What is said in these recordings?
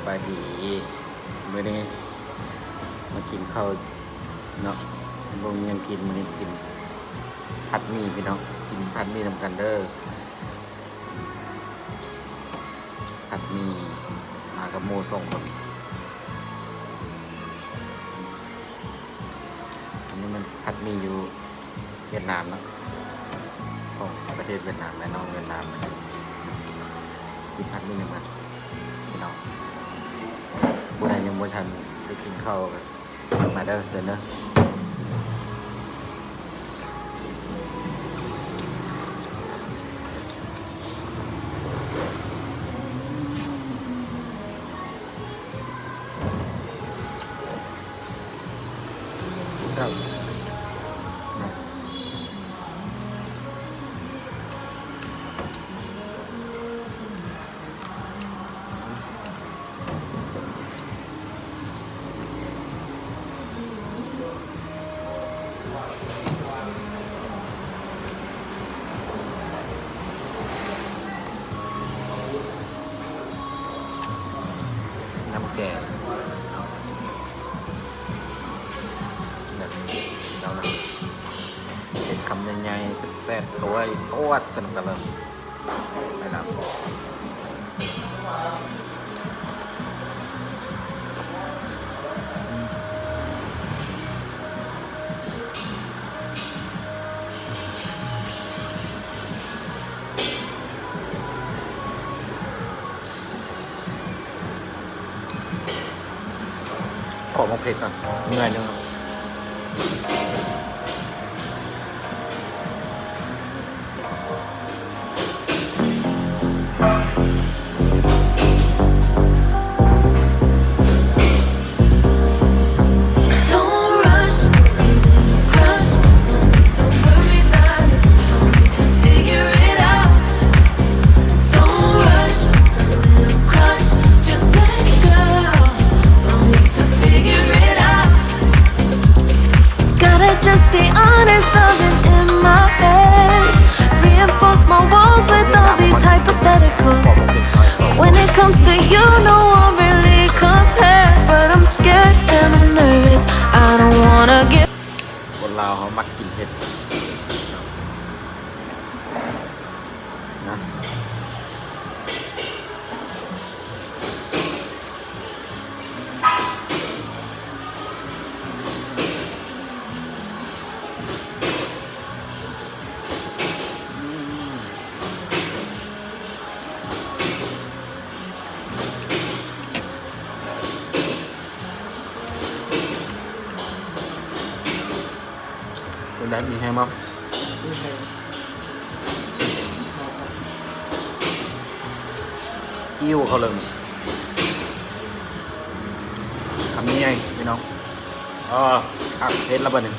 ສະບາຍດີ ມື້ນີ້ມາກິນເຂົ້າເນາະ ບໍ່ມີຫຍັງກິນ ມື້ນີ້ກິນຜັດໝີ່ພີ່ນ້ອງ ກິນຜັດໝີ່ນຳກັນເດີ ຜັດໝີ່ ມາກັບໝູ່ສອງຄົນ ອັນນີ້ມັນຜັດໝີ່ຢູ່ ຫວຽດນາມເນາະ ຂອງປະເທດຫວຽດນາມ ແມ່ນ້ອງຫວຽດນາມ ກິນຜັດໝີ່ນຳກັນພີ່ນ້ອງ ຜູ້ໃດຍັງບໍ່ທັນໄດ້ກິນເຂົ້າ ມາເດີ ເຊີນເດີ. ນ້ຳແກງເນາະ ແບບນີ້ເຈົ້ານະ ເຮັດຄຳໃຫຍ່ໆ ແຊບໆ ໂຕຍໂຕດ ສະໜຸກກັນເລີຍ ໄປນຳ. ຂໍໝາກເຜັດກ່ອນ ເມື່ອຍເດີ. ຄົນລາວເຮົາມັກກິນເຜັດນະ. ເປັນໃດ ມີແຮງບໍ່? ມີແຮງ. ອີ່ວເຂົ້າເລີຍ ຄຳໃຫຍ່ໆ ພີ່ນ້ອງ. ເອີ ຄັກ ເຜັດລະບາດນີ້.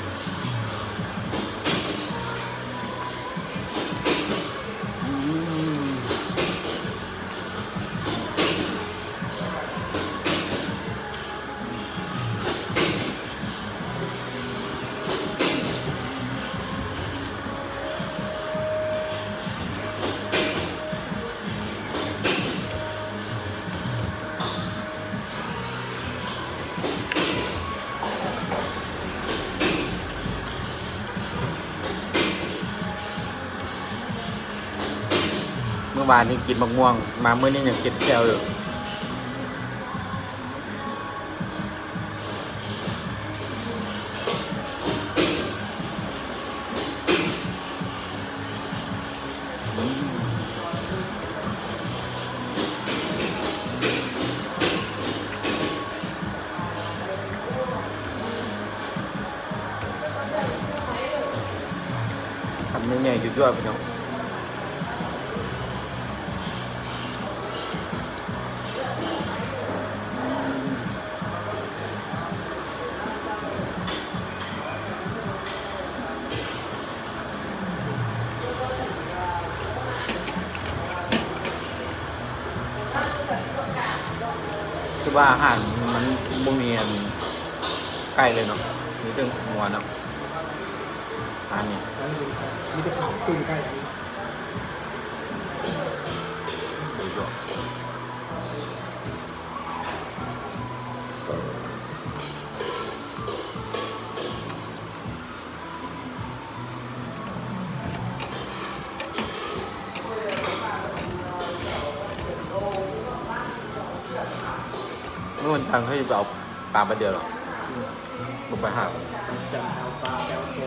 ມື້ວານນີ້ກິນໝາກມ່ວງ ມາມື້ນີ້ຍັງເຈັບແຂ້ວຢູ່. ຄຳໃຫຍ່ໆ ຍວດໆ ພີ່ນ້ອງ. ຄືວ່າອາຫານມັນບໍ່ມີອັນ ໄກ່ເລີຍເນາະ ມີແຕ່ງົວເນາະ ອັນນີ້ ອັນນີ້ມີແຕ່ເຜົາ ຕຸ້ມໄກ່ ສຸດຍອດ. ທາງເຮົາຊິໄປເອົາປາບາດດຽວດອກ ອືມ ບໍ່ໄປຫາ ຈະເອົາປາແປວໂຕ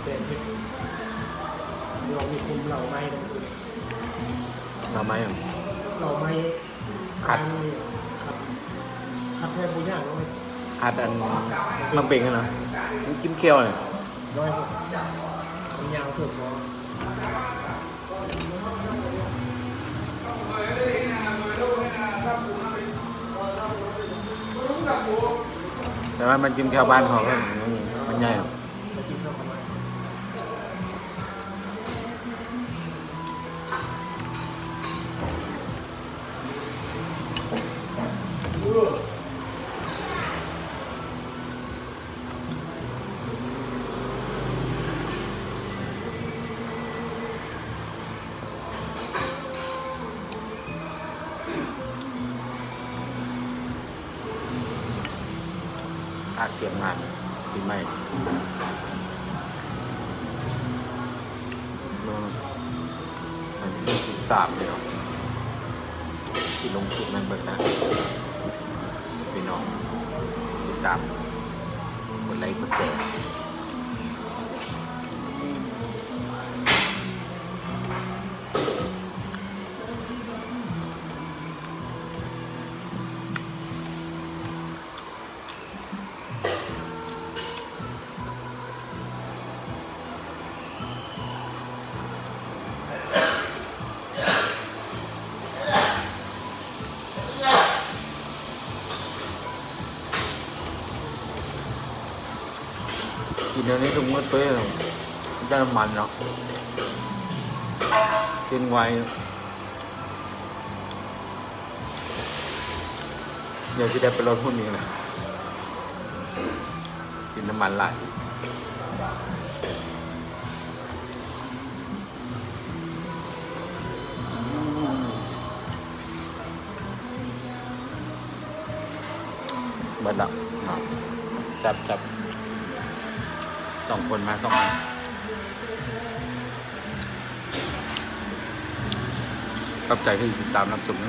ແກງເຫັດ ລອງມີຄຸມເຫຼົ້າໄມ້ນຳ ເຫຼົ້າໄມ້ຫຍັງ? ເຫຼົ້າໄມ້ ຂັດ ອັນນີ້ ຂັດ ຂັດແທນບໍ່ຍາກເນາະ ຂັດອັນໝາກເບັງຫັ້ນນະ ມັນກິນແຂ້ວນີ້ ນ້ອຍ ມັນຍາວເກີນບໍ່ ແຕ່ວ່າມັນກິນແຂ້ວບ້ານເຮົາ ມັນ ມັນໃຫຍ່. ພາກກຽມງານປີໃໝ່ ເນາະ ວັນທີສິບສາມນີ້ເນາະ ຊິລົງຄລິບໃຫ້ເບິ່ງນະ ພີ່ນ້ອງ ຕິດຕາມ ກົດໄລກ໌ ກົດແຊ. ກິນອັນນີ້ທຸກມື້ເລີຍ ໄດ້ນ້ຳມັນເນາະ ກິນໄວ. ດຽວຊິໄດ້ໄປລົດຫຸ່ນອີກແລ້ວ ກິນນ້ຳມັນຫຼາຍ ເບິດລະ ແຊບໆ ສອງຄົນມາສອງອັນ ຂອບໃຈທີ່ຕິດຕາມຮັບຊົມ.